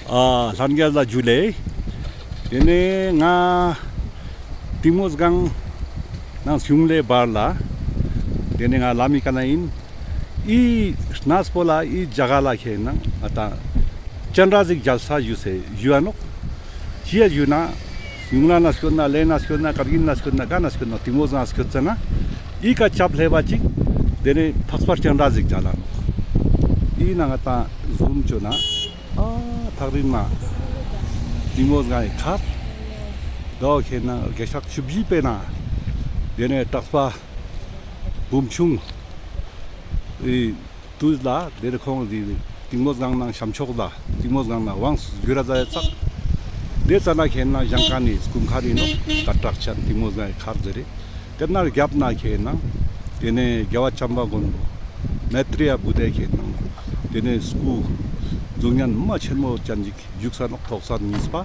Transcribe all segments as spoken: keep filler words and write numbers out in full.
ཨ་ལྷན་རྒྱས་ལ་ཇུ་ལེ། ཏེ་ནེ་ང་ཏིང་མོ་སྒང་ནང་གཞུང་ལས་བར་ལ་ཏེ་ནེ་ང་ལམ་མི་ཀ་ན་ཨིན། འི་གནས་པོ་ལ་འི་ཇ་ག་ལ་ཁེ་ནང་ང་ཏང་སྤྱན་རས་གཟིགས་མཇལ་ས་ཞུ་སེ་ཞུའ་ནོག། ཅིའ་ཞུ་ན་ཡུང་ན་ན་སྐྱོད་ན་ལེ་ན་སྐྱོད་ན་ཀར་གིལ་ན་སྐྱོད་ན་ག་ན་སྐྱོད་ན་ཏིང་མོ་སྒང་སྐྱོད་ཙ་ན་འི་ཀ་ཆབ་ལྷེ་བ་ཅིག་ཏེ་ནེ་འཕགས་པ་སྤྱན་རས་གཟིགས་མཇལ་ལ་ནོག། འི་ན་ང་ཏང་ཟུམ་ཅོ་ན་ཨ་ཐག་རིང་མ་ཏིང་མོ་སྒང་ངི་མཁར་དོ་ཁེ་ནང་རྒྱ་ཤག་བཅུ་བཞི་པའི་ནང་ཏེ་ནེ་གྲགས་པ་འབུམ་ཆུང་ཨི་དུས་ལ་ཏེ་ནེ་ཁོང་གི་ཏིང་མོ་སྒང་ནང་ཤམ་ཕྱོགས་ལ་ཏིང་མོ་སྒང་ནང་དབང་བསྒྱུར་ར་ཛད་ཡ་ཙག། ཏེ་ཙ་ན་ཁེ་ནང་ཞང་ཀ་ནི་སྐུ་མཁར་ཨིན་ནོག། ཀ་དྲག་ཅན་ཏིང་མོ་སྒང་ངི་མཁར་ཟེར་རེ། ཏེ་ན་རྒྱབ་ན་ཁེ་ནང་ཏེ་ནེ་རྒྱལ་བ་བྱམས་པ་མགོན་པོ་མེ་ཏྲི་ཡ་བུ་དྷེ་ཁེ་ནང་ཏེ་ནེ་སྐུ་གཟུགས་བརྙན་མ་ཆེན་མོ་ཅན་ཅིག་བཞུགས་ས་ནོག། ཐོག་ས་གཉིས་པ།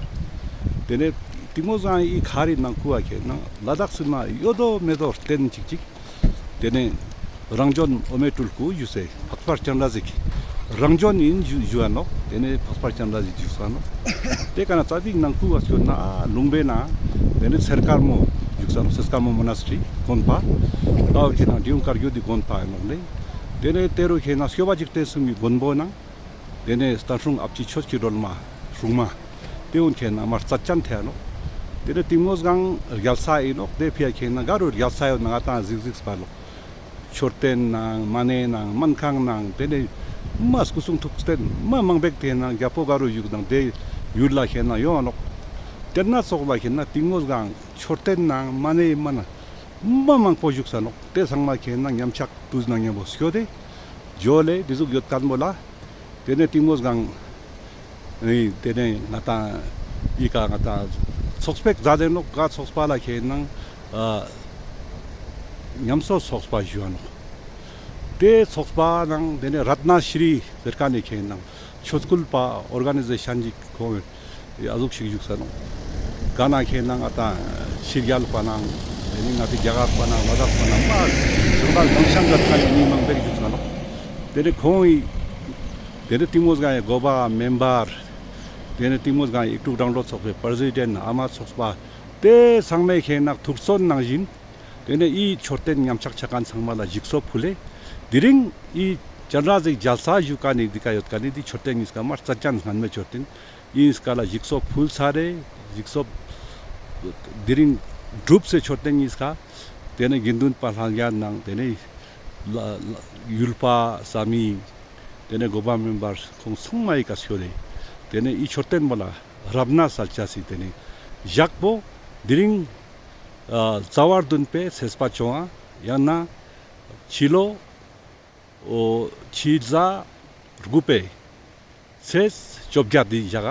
ཏེ་ནེ་ཏིང་མོ་སྒང་ངི་མཁར་རི་ནང་ཁུ་བ་ཁེ་ནང་ལ་དྭགས་སི་མ་ཡོད་དོ་མེད་དོ་རྟེན་ཅིག་ཅིག། ཏེ་ནེ་རང་བྱོན་འོ་མའི་སྤྲུལ་སྐུ་ཞུ་སེ་འཕགས་པ་སྤྱན་རས་གཟིགས་རང་བྱོན་ཨིན་ཞུ་ཞུའ་ནོག། ཏེ་ནེ་འཕགས་པ་སྤྱན་རས་གཟིགས་བཞུགས་ས་ནོག། ཏེ་ཀ་ན་ཙ་པིག་ནང་ཁུ་བ་སྐྱོད་ན་ལུང་པའི་ནང་ཏེ་ནེ་ཚེར་དཀར་མོ་བཞུགས་ས་ནོག། ཚེར་དཀར་མོ་མོ་ན་སི་ཊི་རི་དགོན་པ། ཏའོ་ཁེ་ནང་འབྲི་གུང་བཀའ་བརྒྱུད་དི་དགོན་པ་ཨིན་ནོག་ལེ། ཏེ་ནེ་ཏེ་རུ་ཁེ་ནང་སྐྱོབ་པ་འཇིག་རྟེན་གསུམ་གྱི་མགོན་པོ་ནང་ཏེ་ནེ་སྟག་སྲུང་ཨ་ཕྱི་ཆོས་ཀྱི་སྒྲོལ་མ་སྲུང་མ། ཏེ་འོ་ཁེ་ནང་མ་རྩ་ཅན་ཐེ་ནོག། ཏེ་ནེ་ཏིང་མོ་སྒང་རྒྱལ་ས་ཨིན་ནོག། ཏེ་ཕི་ཡ་ཁེ་ནང་ག་རུ་རྒྱལ་ས་ཡོད་ན་ང་ཏང་གཟིགས་གཟིགས་པ་ལོ། མཆོད་རྟེན་ནང་མ་ཎི་ནང་སྨན་ཁང་ནང་ཏེ་ནེ་མ་སྐུ་གསུང་ཐུགས་རྟེན་མ་མང་པེག་ཐེ་ནང་རྒྱལ་པོ་ག་རུ་བཞུགས་ནང་ཏེ་ཡུལ་ལ་ཁེ་ནང་ཡོང་ནོག། ཏེ་ན་ཙོགས་ལ་ཁེ་ནང་ཏིང་མོ་སྒང་མཆོད་རྟེན་ནང་མ་ཎི་མ་ན་མ་མང་པོ་བཞུགས་ས་ནོག། ཏེ་ཚང་མ་ཁེ་ནང་ཉམས་ཆག་དུས་ནང་ཉམ་པོ་སྐྱོད་དེ་ཇོ་ལེ་ཏེ་ཟུག་ཡོད་ཁན་བོ་ལ། ཏེ་ནེ་ཏིང་མོ་སྒང་ཨེ་ཏེ་ནེ་ང་ཏང་འི་ཀ་ང་ཏང་ཚོགས་པ་ཞིག་ཛད་དེ་ནོག། ག་ཚོགས་པ་ལ་ཁེ་ནང་ཨ་ཉམས་གསོ་ཚོགས་པ་ཞུའ་ནོག། ཏེ་ཚོགས་པ་ནང་ཏེ་ནེ་རཏྣ་ཤྲི་ཟེར་ཁན་ནི་ཁེ་ནང་ཆོས་སྐུལ་པ་ཨོར་ག་ནི་ཟེ་ཤན་ཅིག་ཁོང་ཨ་ཟུག་ཞིག་བཞུགས་ས་ནོག། ག་ན་ཁེ་ནང་ང་ཏང་ཕྱི་རྒྱལ་པ་ནང་ཏེ་ནེ་ང་ཏི་རྒྱ་གར་པ་ནང་ལ་དྭགས་པ་ནང་མ་ཞིང་པ་གང་ཤང་ག་ཁ་ནི་མི་མང་པོ་ཞིག་བཞུགས་ས་ནོག། ཏེ་ནེ་ཁོང་ངི་ཏེ་ནེ་ཏིང་མོ་སྒང་ངི་འགོ་པ་མེམ་བར་ཏེ་ནེ་ཏིང་མོ་སྒང་ངི་ཡིག་དྲུག་རང་གྲོལ་ཚོགས་པའི་པྲེ་སི་ཌེན་ཨ་མ་ཚོགས་པ་ཏེ་ཚང་མའི་ཁེ་ནང་ཐུགས་བརྩོན་ནང་བཞིན་ཏེ་ནེ་འི་མཆོད་རྟེན་ཉམས་ཆག་ཆ་ཁན་ཚང་མ་ལ་ཞིག་གསོ་ཕུལ་ལེ། དེ་རིང་འི་སྤྱན་རས་གཟིགས་མཇལ་ས་ཞུ་ཁན་ནི་འདི་ཀ་ཡོད་ཁན་ནི་འདི་མཆོད་རྟེན་ཉིས་ཀ་མ་རྩ་ཅན་སྔན་མའི་མཆོད་རྟེན་ཨིན་ཀ་ལ་ཞིག་གསོ་ཕུལ་ཚར་རེ། ཞིག་གསོ་དེ་རིང་གྲུབ་སེ་མཆོད་རྟེན་ཉིས་ཀ་ཏེ་ནེ་དགེ་འདུན་པ་ལྷན་རྒྱས་ནང་ཏེ་ནེ་ལ་ལ་ཡུལ་པ་ས་མི་ཏེ་ནེ་འགོ་པ་མེམ་བར་ཁོང་ཚང་མའི་ཀ་ཤོད་དེ་ཏེ་ནེ་འི་མཆོད་རྟེན་བོ་ལ་རབ་གནས་སལ་ཆ་སི་ཏེ་ནེ་ཞག་པོ་དེ་རིང་ཨ་རྩ་བ་བདུན་པའི་ཚེས་པ་བཅོ་ལྔ་ཡང་ན་ཕྱི་ལོ་འོ་ཕྱི་ཟླ་དགུ་པའི་ཚེས་བཅོ་བརྒྱད་དེ་ཞག་ག་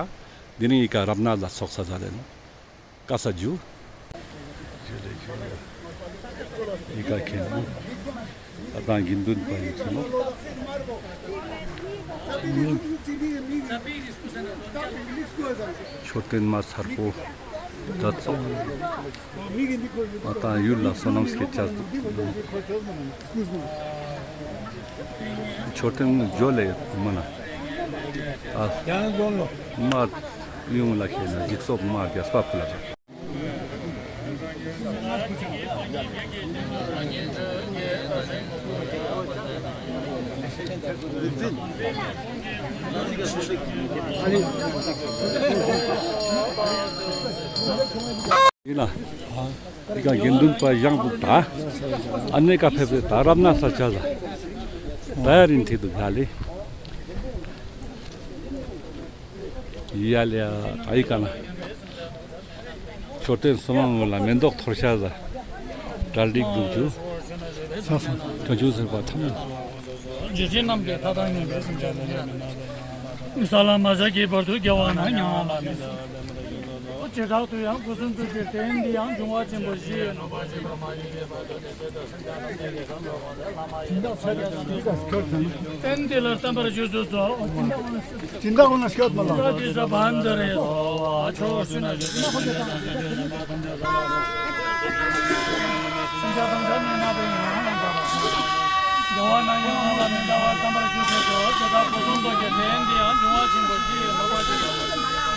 དེ་རིང་འི་ཀ་རབ་གནས་ལ་ཚོགས་ས་ཟ་ལེ་ནོ། ཀ་ས་ཇུ། འི་ཀ་ཁེན་ནོ། ད་དང་དགེ་འདུན་པ་ཡིན་ཚུལ་ནོ། མཆོད་རྟེན་མ་ཚར་པོ་ད་ཚོགས། ང་ཏང་ཡུལ་ལ་བསོད་ནམས་སྐྱེད་ཆ་འདུག། མཆོད་རྟེན་ཇོ་ལེ་མ་ན། ཨ་མ་ཡོང་ལ་ཁེ་ན་འཇིགས་སོགས་མ་རྒྱས་པ་ཕུལ་ལ། ཡིན་ལ། འི་ཀ་དགེ་འདུན་པ་ཡང་འདུག་ད། ཨ་ནེ་ཀ་ཕེབས་རེ་ད་རབ་གནས་ས་ཆ་ལ། ད་ཡ་རིན་ཐེ་འདུག་ཡ་ལེ། ཡ་ལེ་ཨ་ཡི་ཀ་ན། མཆོད་རྟེན་སོ་མ་ངོ་ལ་མེ་ཏོག་འཐོར་ཤ་ཟ། གྲ་སྒྲིག་འདུག་ཇུ། ས་ས་ཐོ་ཇུ་ཟེར་བ་ཐམ། རྗེ་བཙུན་རྣམས་ཀྱི་མཐའ་དང་མཉམ་པའི་སེམས་ཅན་ཐམས་ཅད་ནི་ན་ལས་ཡང་ས་ལ་མ་ཆགས་ཀྱི་བར་དུ་སྐྱེ་བ་ན་མྱ་ངན་ལས་མི་འདའ་བར་བྱེད་པ་དང་། བྱེ་བྲག་ཏུ་ཡང་སྐུ་གསུང་ཐུགས་ཀྱི་རྟེན་འདི་ཡང་འབྱུང་བ་ཆེན་པོ་བཞི་ཡི་ནུས་པ་ཞིག་པ་མ་ཡིན་པའི་བར་དུ་དེ་ཚེ་དང་སེམས་ཅན་ཐམས་ཅད་ཀྱི་སེམས་ལ་བླ་མ་ཡི་བསྟན་པ་རྟེན་འདི་ལ་བརྟན་པར་བཞུགས་སུ་གསོལ། སྦྱིན་བདག་ཀུན་ལ་སྐྱོད་པ་ལ། ཏི་ས་བན་དྷ་རེ་སྭཱ་ཧཱ། ཕྱོགས་བཅུ་ན་བཞུགས་པའི་སེམས་ཅན་ཐམས་ཅད་ཀྱི་སེམས་ལ་ཕན་ཐོགས་པ་དང་། སེམས་ཅན་ཐམས་ཅད་ནི་ན་པའི་ཡང་ལ་འདའ་བ། སྐྱེ་བ་ན་མྱ་ངན་ལས་མི་འདའ་བར་བརྟན་པར་བཞུགས་སུ་གསོལ། དེ་ལྟར་སྐུ་གསུང་ཐུགས་ཀྱི་རྟེན་འདི་ཡང་འབྱུང་བ་ཆེན་པོ་བཞི་ཡི་ནུས་པ་ཞིག་པ་མ་ཡིན་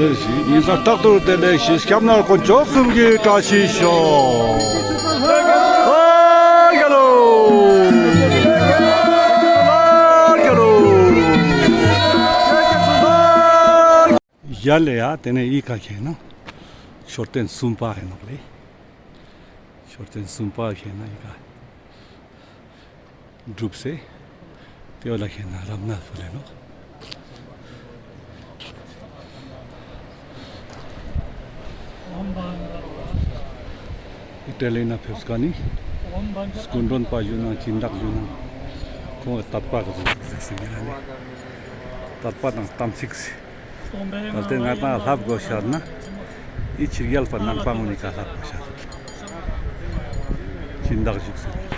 ལེགས་ཤིག་ཉིན་མཚན་རྟག་ཏུ་བདེ་ལེགས་ཤིག་སྐྱབས་གནས་དཀོན་མཆོག་གསུམ་གྱི་བཀྲ་ཤིས་ཤོག་ཨ་རྒྱལ་ལོ། ཨ་རྒྱལ་ལོ། ཡ་ལེ་ཡ། ཏེ་ནེ་འི་ཀ་ཁེ་ན་མཆོད་རྟེན་གསུམ་པ་ཨིན་ནོག་ལེ། མཆོད་རྟེན་གསུམ་པ་ཁེ་ན་འི་ཀ་གྲུབ་སེ། ཏེ་བོ་ལ་ཁེ་ན་རམ་ནཱཐ་ཕུལ་ལེ་ནོག་ཨི་ཊ་ལི་ནེ་ཕེབས་ཁན་ནི་སྐུ་མགྲོན་པ་ཞུ་ན་སྦྱིན་བདག་ཞུ་ན་ཁོང་གི་དད་པ་གི་ཟུག་ཟེར་ཟེར་ནི་ལ་ནི་དད་པ་དང་དམ་ཚིག་སེ། གལ་ཏེ་ང་དང་ལྷབ་གོས་ཤར་ན་འི་ཕྱི་རྒྱལ་པ་ནང་པ་ངོ་ནི་ཀ་ལྷབ་གོས་ཤར། སྦྱིན་བདག་ཞུགས་སེ།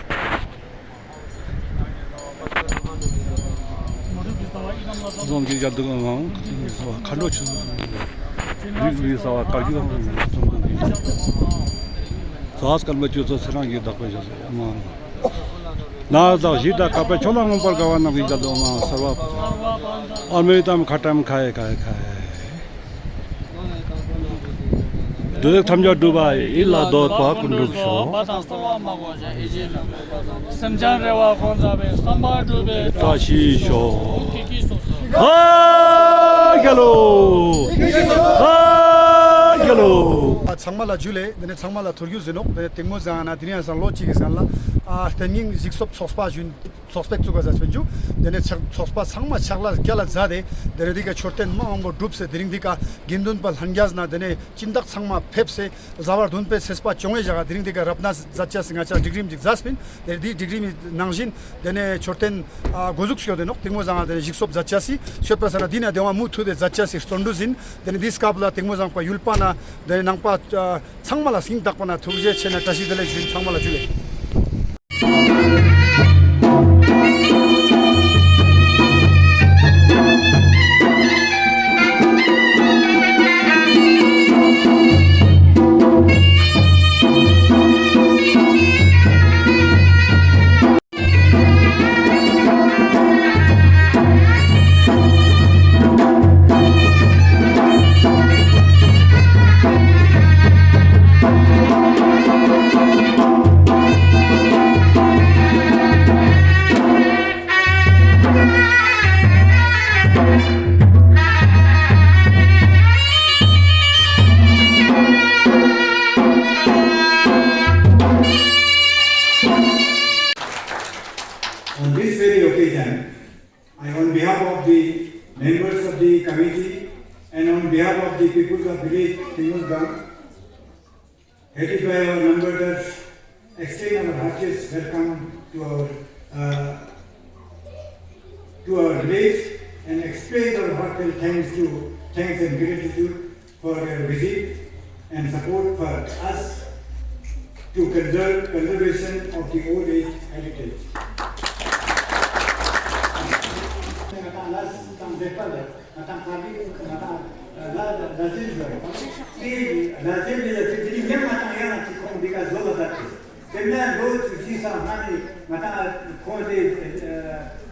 ཟོང་གི་ཡར་དུ་ངང་། མཁའ་འགྲོ་ཆུ། རིགས་ཀྱི་ས་བ་བཀའ་བརྒྱུད་ས་བ་སྐལ་མ་བཅུ་ཚོ་ཚེ་རང་གི་བདག་པོ་ཞུགས་སེ། ཨ་མ། ནགས་དང་གཞི་དང་བཀབ་པའི་ཕྱོགས་ལ་མངོན་པར་དགའ་བ་རྣམས་ཀྱི་ཞལ་དུ་མ་སརྦ་ཨ་མི་ཏམ་ཁ་ཏམ་ཁའི་ཁའི་ཁའི། འདོད་ཡོན་ཐམས་ཅད་འགྲུབ་པ་ཡི། ཡིད་ལ་འདོད་པ་ཀུན་འགྲུབ་ཤོག་སེམས་ཅན་རེ་བ་དགོངས་ཟབ་པའི་བསམ་པ་འགྲུབ་པའི་བཀྲ་ཤིས་ཤོག་ཨ་རྒྱལ་ལོ། ཨ་རྒྱལ་ལོ། ཚང་མ་ལ་ཇུ་ལེ། ཏེ་ནེ་ཚང་མ་ལ་ཐུགས་རྒྱུས་ཟིན་ནོག་ཏེ་ནེ་ཏེང་མོ་ཟང་ན་ཏེ་རིང་ཡང་ཟང་ལོ་གཅིག་གི་ཟང་ལ་ཨ་རྟེན་རྙིང་གཟིགས་ཚོགས་ཚོགས་པ་ཞུ་ཡིན། ཚོགས་པ་བཙུགས་པ་ཟ་སྤེན་ཇུ། དེ་ནས་ཚོགས་པ་ཚང་མ་ཕྱག་ལས་རྒྱལ་ལ་མཛད་དེ། དེ་ནས་འདི་ཀ་མཆོད་རྟེན་མ་འོང་པོ་གྲུབ་སེ་དེ་རིང་འདི་ཀ་དགེ་འདུན་པ་ལྷན་རྒྱས་ན་དེ་ནས་སྦྱིན་བདག་ཚང་མ་ཕེབས་སེ་ཟླ་བ་བདུན་པའི་ཚེས་པ་བཅོ་ལྔའི་ཞག་དེ་རིང་འདི་ཀ་རབ་གནས་མཛད་ཅེས་སི་ང་ཅག་སྒྲིག་རིམ་ཅིག་མཛད་སྤེན། དེ་འདི་སྒྲིག་རིམ་ནང་བཞིན་དེ་ནས་མཆོད་རྟེན་འགོ་འཛུགས་སྐྱོད་དེ་ནོག་དེ་མོ་ཟ་ང་དེ་ནས་ཞིག་གསོ་མཛད་ཅེས་སི་མཆོད་པ་ས་ན་འདི་ན་དེ་བ་མུ་མཐུད་དེ་མཛད་ཅེས་སི་བརྩོན་འགྲུས་ཡིན། དེ་ནས་འདི་སྐབས་ལ་དེ་མོ་ཟ་ང་ཡུལ་པ་ན་དེ་ནས་ནང་པ་ཚང་མ་ལ་སྙིང་ཐག་པ་ན་ཐུགས་རྗེ་ཆེ་ན་བཀྲ་ཤིས་བདེ་ལེགས་ཞུ་ཡིན། ཚང་མ་ལ་ཇུ་ལེ། On this very occasion, I, on behalf of the members of the committee and on behalf of the people of village Tingnusgang, headed by our number judge, extend our heartiest welcome to our, uh, to our village and express our heartfelt thanks to, thanks and gratitude for their visit and support for us to conserve, conservation of the old age heritage. དེ་ནས་ལོ་བཅུ་བཞི་སྔ་ནས་ང་ཏང་ཁོང་དེ་ཀ་བཟོ་བ་མཛད་དེ། དེ་ནས་ལོ་བཅུ་བཞི་སྔ་ནས་ང་ཏང་ཁོང་དེ་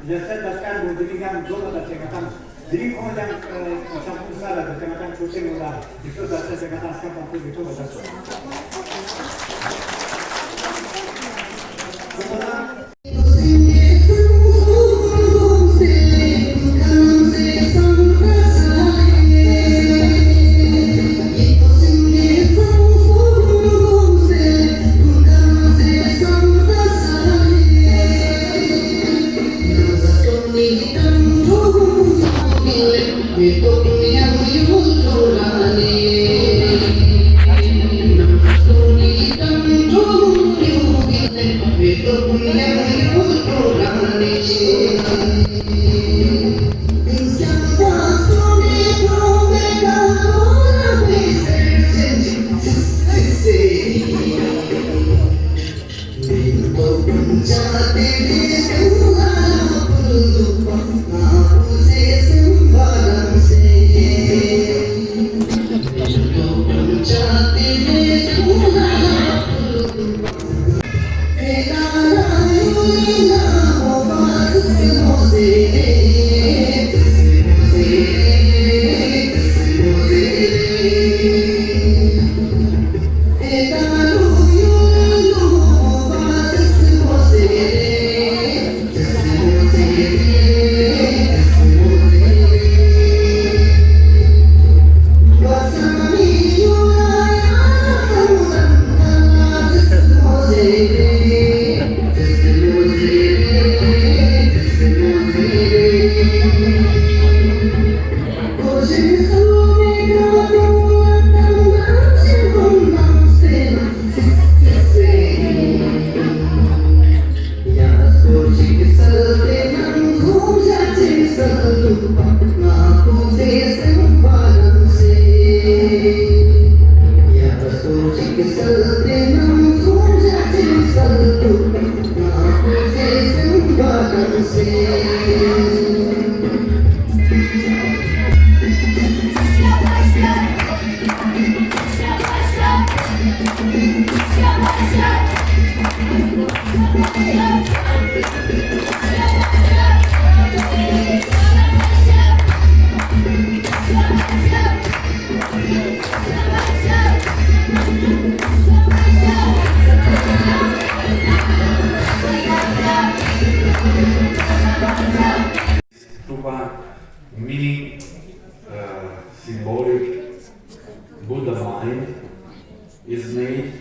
ལེ་སར་དེ་ཀ་བོ་དེ་ནས་ཡང་བཟོ་བ་མཛད་དེ་ང་ཏང་དེ་ནས་ཁོང་ཡང་ས་ཕུང་ས་ལ་དེ་ང་ཏང་ཆོས་ཆེན་མོ་ལ་དེ་ཚོ་མཛད་དེ་ང་ཏང་སྐྱབས་དང་ཐུགས་ཀྱི་ཐོག་ལ་མཛད་སོང་། Stupa, meaning, uh, symbolic Buddha mind, is made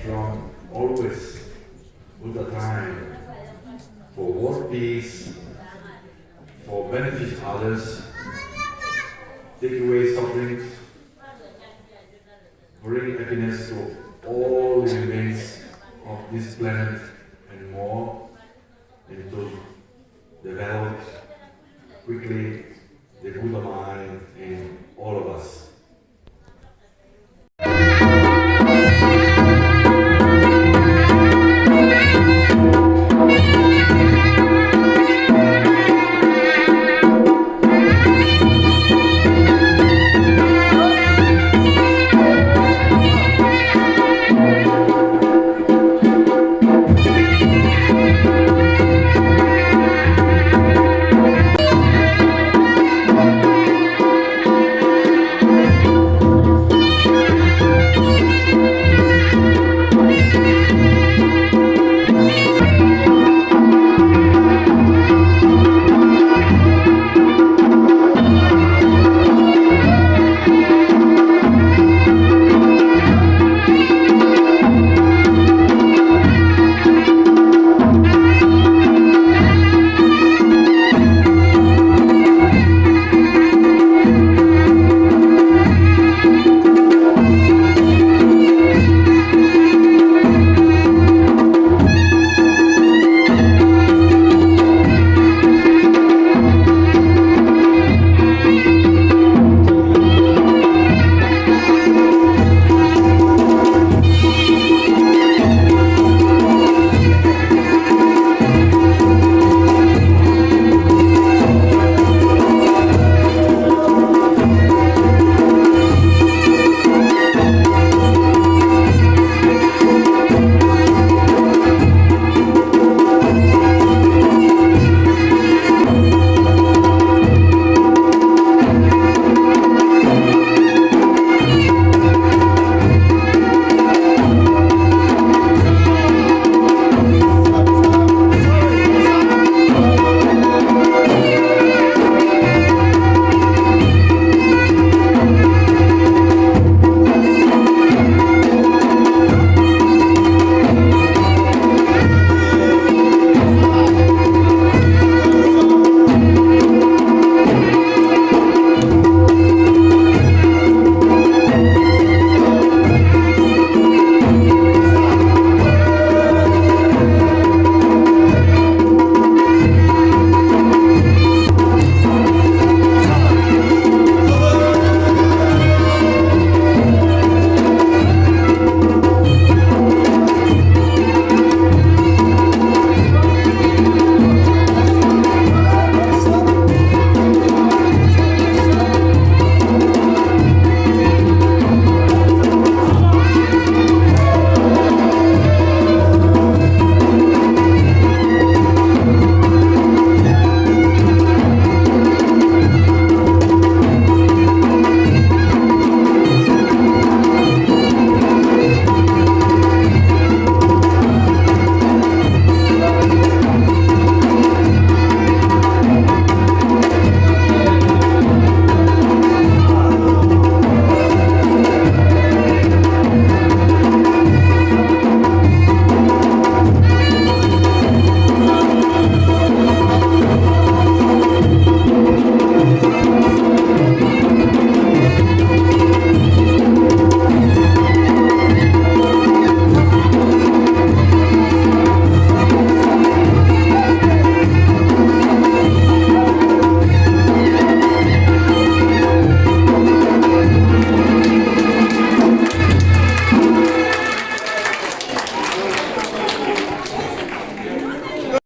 from always Buddha time. for world peace, for benefit others, take away sufferings, bring happiness to all the living beings of this planet.